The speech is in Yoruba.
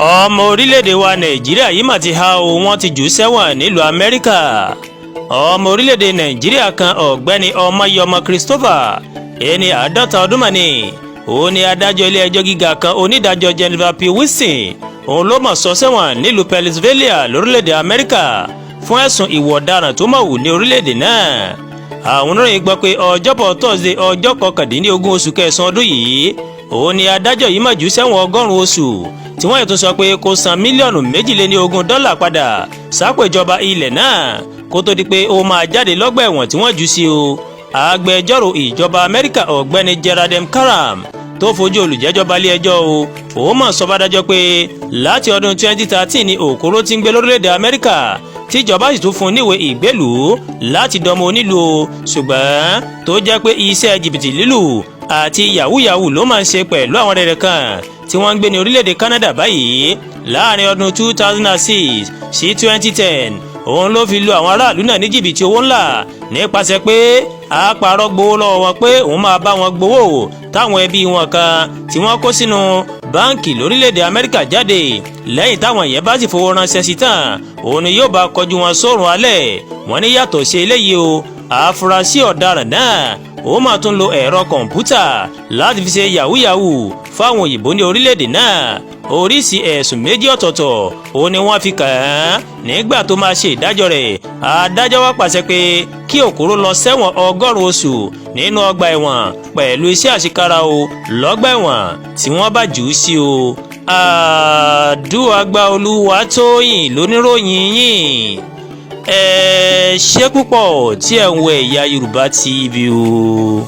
Ọmọ orílẹ̀-èdè wa Nàìjíríà yìí mà ti há o, wọ́n ti jù ú sẹ́wọ̀n nílùú Amẹ́ríkà. Ọmọ orílẹ̀-èdè Nàìjíríà kan, Ọ̀gbẹ́ni Ọmọyọmọ Christopher, ẹni 50 ọdún mà ní, òun ni adájọ́ ilé-ẹjọ́ gíga kan, onídàájọ́ Jennifer P. Wilson, òun ló mọ̀ sọ sẹ́wọ̀n nílùú Pennsylvania lórílẹ̀-èdè Amẹ́ríkà fún ẹ̀sùn ìwà ọ̀daràn tó mọ̀ wù ní orílẹ̀-èdè náà. Àwọn oníròyìn gbọ́ pé Ọjọ́bọ̀ Tọ́sídẹ̀ẹ́, ọjọ́ 19 oṣù kẹsàn-án ọdún yìí, òun ni adájọ́ yìí mà jù sẹ́wọ̀n 100 oṣù, tí wọ́n yìí tún sọ pé kó san mílíọ̀nù 22 dọ́là padà sápò ìjọba ilẹ̀ náà kó tó di pé ó máa jáde lọ́gbà ẹ̀wọ̀n tí wọ́n jù sí o. Agbẹjọ́rò ìjọba Amẹ́ríkà, Ọ̀gbẹ́ni Gerald M. Karam, tó fojú olùjẹ́jọ́ balẹ̀ ẹjọ́ o, òun mọ̀ sọ fádájọ́ pé láti ọdún 2013 ni Òkúrò ti ń gbé lórílẹ̀‐èdè Amẹ́ríkà, tíjọba sì tún fún un níwèé ìgbélùú láti dọmọ onílùú o, ṣùgbọ́n tó jẹ́ pé iṣẹ́ jìbìtì lílù àti yahoo yahoo ló máa ń ṣe pẹ̀lú àwọn ọ̀rẹ́ rẹ̀ kan tí wọ́n ń gbé ní orílẹ̀-èdè Canada báyìí. Láàrin ọdún 2006 sí 2010, òun ló fi lu àwọn aráàlú náà ní jìbìtì owó ńlá nípasẹ̀ pé àpárọ̀ gbowó lọ́wọ́ wọn pé òun máa bá wọn gbowó táwọn ẹbí wọn kan tí wọ́n kó sínú báǹkì lórílẹ̀‐èdè Amẹ́ríkà jáde. Lẹ́yìn táwọn yẹn bá sì fowó ránṣẹ́ sí tán, òun ni yóò bá kọjú wọn sórun alẹ́. Wọ́n ní yàtọ̀ sí eléyìí o, àfúrásì ọ̀daràn náà, ó máa tún lo ẹ̀rọ kọ̀ǹpútà láti fi ṣe yahoo yahoo fáwọn òyìnbó ní orílẹ̀-èdè náà. Oríṣi ẹ̀sùn méjì ọ̀tọ̀ọ̀tọ̀ òun ni wọ́n fi kàn án. Nígbà tó máa ṣe ìdájọ́ rẹ̀, adájọ́ wá pàṣẹ pé kí Òkúrò lọ sẹ́wọ̀n 100 oṣù nínú ọgbà ẹ̀wọ̀n pẹ̀lú iṣẹ́ àṣekára o lọ́gbà ẹ̀wọ̀n tí wọ́n bá jù ú sí o. Àdúràgbà Olúwatóyìn lóníròyìn yìí. Ẹ ṣé púpọ̀ tí ẹ̀ ń wo Ẹ̀yà Yorùbá TV o.